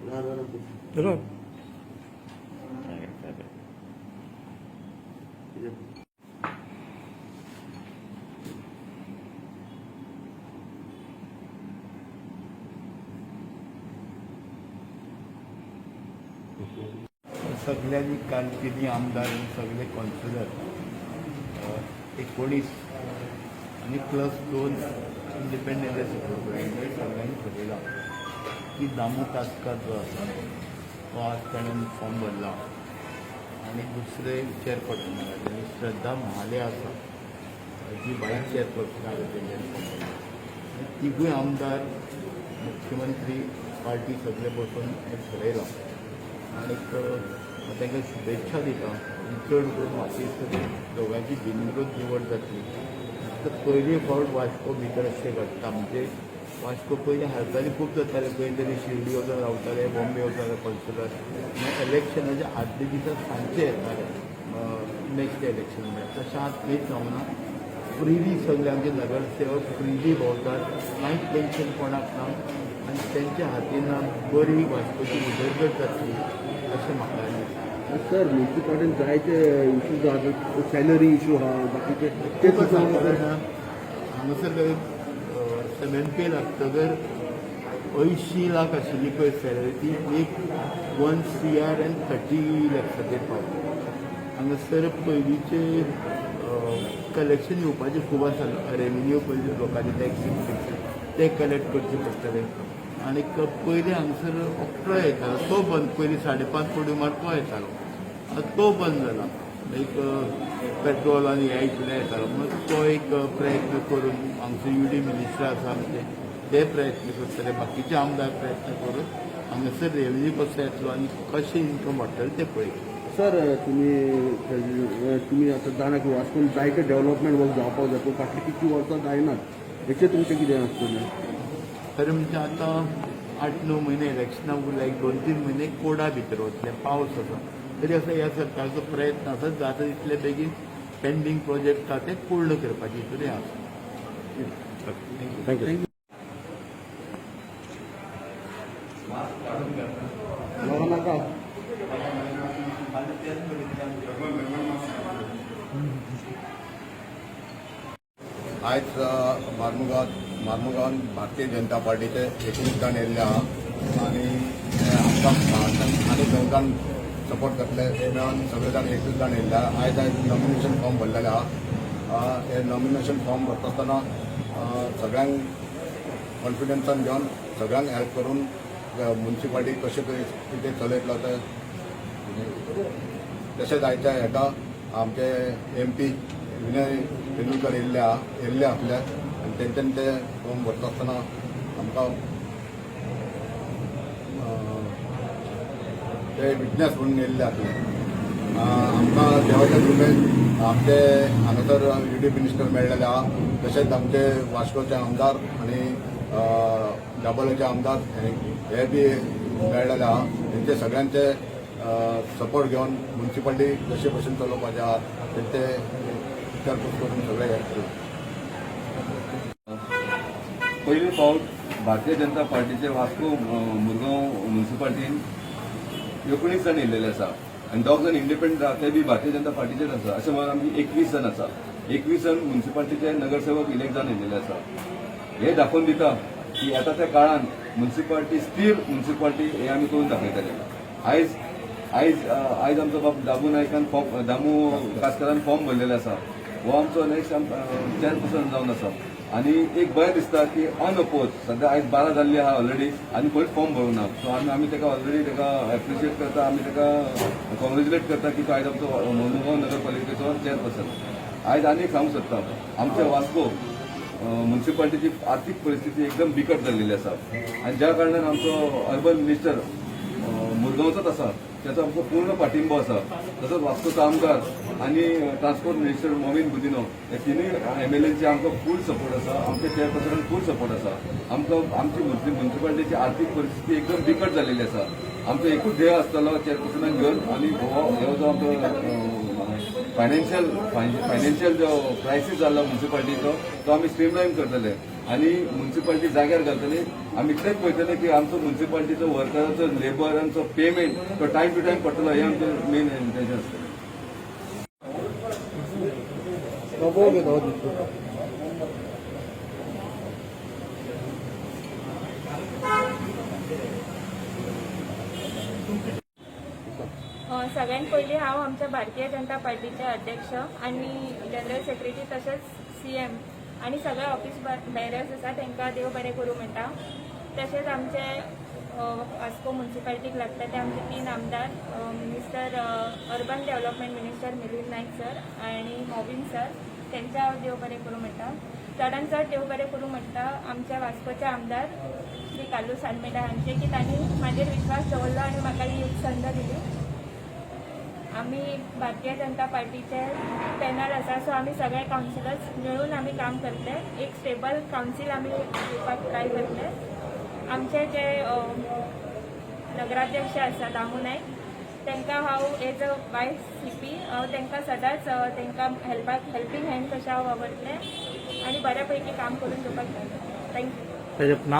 ना ना. सगळ्यांनी काल तिन्ही आमदार आनी सगळे कौन्सिलर 19 आनी प्लस 2 इंडिपेंडंट आसा पळय, सगळ्यांनी ठरयलां की दामू कासकार जो आसा तो आज ताणें फॉर्म भरला आनी दुसरे चेअरपर्सन आनी श्रद्धा महाले आसा जी वायस चेअरपर्सन आसा तेंच्यांनी फॉर्म भरला आनी तिगूय आमदार, मुख्यमंत्री, पार्टी सगळे बसून हें ठरयलां आनीक हांव तांकां शुभेच्छा दिता आनी चड करून म्हाका दिसता ती दोगांयची बिनविरोध निवड जातली. तर पयली फावट वास्को भितर अशें घडटा. म्हणजे वास्को पयलीं हालचाली खूब जाताले. खंय तरी शिर्डी वचून रावताले, बॉम्बे वचून कौन्सिलर, मागीर इलेक्शनाच्या आदल्या दिसा सांजचे येताले नेक्स्ट इलेक्शन. म्हळ्यार तशें आतां खंयच जावना. फ्रिली सगळे आमचे नगरसेवक फ्रिली भोंवतात, कांयच टेंशन कोणाक ना आनी तेंच्या हातीन बरी वास्कोची उदरगत जातली अशें म्हाका दिसता. सर, म्युन्सिपाल्टीन जायते इश्यूज आहा, सॅलरी इश्यू आहा, बाकीचे ते खूब आसा. सुद्दां. कारण हांगासर सेवन पे लागतगर 80 लाख आशिल्ली पळय सॅलरी, ती एक 1 CR and 30 लॅक्साचेर पावली. हांगासर पयलींचे कलेक्शन येवपाचें खूब आसा. रेविन्यू पयलीं लोकांचे टॅक्सी ते कलेक्ट करचे पडटले. आनीक पयलीं हांगासर ऑक्ट्रॉय येतालो तो बंद. पयलीं 5.5 कोटी मार तो येतालो, आतां तो बंद जाला. एक पेट्रोल आनी ह्या हितून येतालो म्हणून तो एक प्रयत्न करून हांगसर यू डी मिनिस्टर आसा आमचे, ते प्रयत्न करतले, बाकीचे आमदार प्रयत्न करून हांगासर रेवन्यू कसो येतलो आनी कशें इन्कम वाडटलें तें पळयतले. सर, तुम्ही तुम्ही आतां जाणा की वास्कोन जायते डेव्हलपमेंट वर्क जावपाक जाय, पूण फाटलीं कितलीं वर्सां जायनात. हेचेर तुमचें कितें आसतलें? खरें म्हणजे आतां 8-9 म्हयने इलेक्शनाक उरला, एक 2-3 म्हयने कोडा भितर वतले, पावस आसा. तरी आसा ह्या सरकारचो प्रयत्न आसा, जाता तितले बेगीन पेंडींग प्रोजेक्ट आसा ते पूर्ण करपाची हितून हें आसा. Thank you. नाका नाका. आयज मार्मुगांवान भारतीय जनता पार्टीचे 19 जाण येयल्ले आहा आनी ते आमकां आनी 9 जाण सपोर्ट करतले हे मेळून सगळे जाण 21 जाण येयल्ले आहा. आयज हांवें नॉमिनेशन फॉर्म भरलेले आहा. हे नॉमिनेशन फॉर्म भरता आसतना सगळ्यांक कॉन्फिडन्सान घेवन, सगळ्यांक हेल्प करून म्युन्सिपाल्टी कशें कितें चलयतलो तें. तशेंच आयच्या हेका आमचे एमपी विनय तेंडुलकर येयल्ले आहा, येयल्ले आसले आनी तेंच्यानी ते फॉर्म भरता आसतना आमकां ते विटनेस म्हणून येयल्ले आसले. आमकां देवाच्या कृपेन आमचे हांगासर यू डी मिनिस्टर मेळ्ळेले आहा. तशेंच आमचे वास्कोचे आमदार आनी दाबोलेचे आमदार हे बी मेळ्ळेले आहा. तेंचे सगळ्यांचे सपोर्ट घेवन म्युन्सिपाल्टी कशे भशेन चलोवपाचें आहा तेंचे विचारपूस करून सगळें हें केलां. पयले फावट भारतीय जनता पार्टीचे वास्को मुरगांव म्युन्सिपाल्टीन 19 जाण येयलेले आसा आनी दोग जाण इंडिपेंडंट आहा, ते बी भारतीय जनता पार्टीचेच आसा. अशें म्हणून आमची 21 जाण आसा. 21 जाण म्युन्सिपाल्टीचे नगरसेवक इलेक्ट जावन येयलेले आसा. हे दाखोवन दिता की येता त्या काळान म्युन्सिपाल्टी स्थिर म्युन्सिपाल्टी हे आमी करून दाखयतले. आयज आयज आयज आमचो बाब दामू नायकान फॉर्म, दामू कासकारान फॉर्म भरलेलो आसा. हो आमचो नेक्स्ट चेअरपर्सन जावन आसा आनी एक बरें दिसता की अनअपोज सध्या आयज 12 जाल्ली आहा ऑलरेडी आनी खंयच फॉर्म भरूंक ना. सो आमी ताका ऑलरेडी ताका एप्रिशिएट करता, आमी ताका कॉंग्रेच्युलेट करता की तो आयज आमचो मुरगांव नगरपालिकेचो चेअरपर्सन. आयज आनी एक सांगूंक सोदता, आमच्या वास्को म्युन्सिपाल्टीची आर्थीक परिस्थिती एकदम बिकट जाल्लेली आसा आनी ज्या कारणान आमचो अर्बन मिनिस्टर मुरगांवचोच आसा, त्याचो आमकां पूर्ण पाठिंबो आसा. तसोच वास्कोचो आमदार आनी ट्रान्सपोर्ट मिनिस्टर मॉवीन गुदिन्हो, हे तिनूय एमएलएचे आमकां फूल सपोर्ट आसा. आमच्या चेअरपर्सनाक फूल सपोर्ट आसा. आमकां आमची म्युन्सिपाल्टीची आर्थीक परिस्थिती एकदम बिकट जाल्लेली आसा. आमचो एकूच ध्येय आसतलो, चेअरपर्सनाक घेवन आनी हो हो जो आमचो फायनान्शियल फायनान्शियल जो क्रायसीस जाल्लो म्युन्सिपाल्टीचो, तो आमी स्ट्रीमलायन करतले. आनी म्युन्सिपाल्टी जाग्यार घालतले. आमी इतलेंच पळयतले की आमचो म्युन्सिपाल्टीचो वर्कराचो लेबरांचो पेमेंट तो टायम टू टायम पडटलो, हें आमचें मेन इंटेन्शन आसतलें. दबाव घेता हो दिसता. सगळ्यात पयलीं हांव आमच्या भारतीय जनता पार्टीचे अध्यक्ष आनी जनरल सेक्रेटरी तशेंच सीएम आनी सगळे ऑफिस बेरर्स आसा तांकां देव बरें करूं म्हणटा. तशेंच आमचे वास्को म्युन्सिपाल्टीक लागता ते आमचे तीन आमदार, minister, urban development minister Milind Naik sir आनी मोविन सर, तांचे हांव देव बरें करूं म्हणटा. चडान चड देव बरें करूं म्हणटा आमच्या वास्कोचे आमदार श्री कार्लूस आल्मेडा हांचे, की तांणी म्हाजेर विश्वास दवरलो आनी म्हाका ही एक संद दिली. आमी भारतीय जनता पार्टीचे पॅनल आसा, सो आमी सगळे कावन्सिलर्स मेळून आमी काम करतले. एक स्टेबल कावन्सील आमी दिवपाक ट्राय करतले. आमचे जे नगराध्यक्ष आसा दामू नायक, तांकां हांव एज अ वायस सीपी हांव तांकां सदांच तांकां हेल्पाक हेल्पींग हँड कशें हांव वावरतलें आनी बऱ्या पैकी काम करून दिवपाक ट्राय करतलें. Thank you.